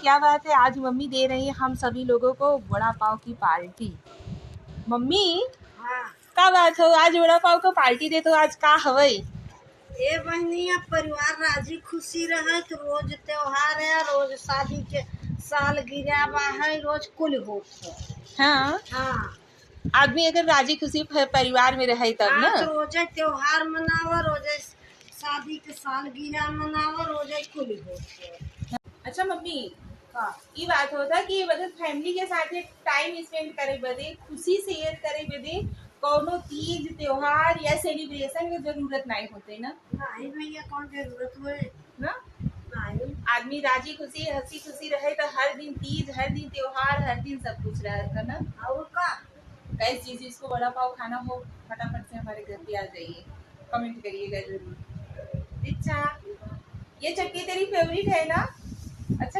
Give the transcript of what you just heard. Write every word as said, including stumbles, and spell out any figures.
क्या बात है, आज मम्मी दे रही है हम सभी लोगों को वड़ा पाव की पार्टी। मम्मी, हाँ। का बात हो, आज वड़ा पाव का पार्टी देत हो, आज का हवई? ए बहनी, अब परिवार राजी खुशी रहे तो रोज त्योहार है, रोज शादी के सालगिरह बा है, रोज कुल होत है। हाँ। हाँ। आदमी अगर राजी खुशी प-, परिवार में रहे तब हाँ, ना। तो रोजे त्योहार मनावा, रोजे शादी के सालगिरह मनावा, रोजे कुल होत है। अच्छा मम्मी, का? ई बात होता कि मतलब फैमिली के साथ टाइम स्पेंड करे बदे, खुशी शेयर करे बदे कौनो तीज त्योहार या सेलिब्रेशन के जरूरत नहीं होते ना। नहीं भैया, कौन जरूरत होए? ना? नहीं। आदमी राजी खुशी, हंसी खुशी रहे तो हर दिन तीज, हर दिन त्योहार, हर दिन सब कुछ रहता ना। और का? गाइस, जिस जिसको वड़ा पाव खाना हो, फटाफट से हमारे घर पे आ जाइए, कमेंट करिएगा जरूर। अच्छा, ये चटनी तेरी फेवरेट है ना?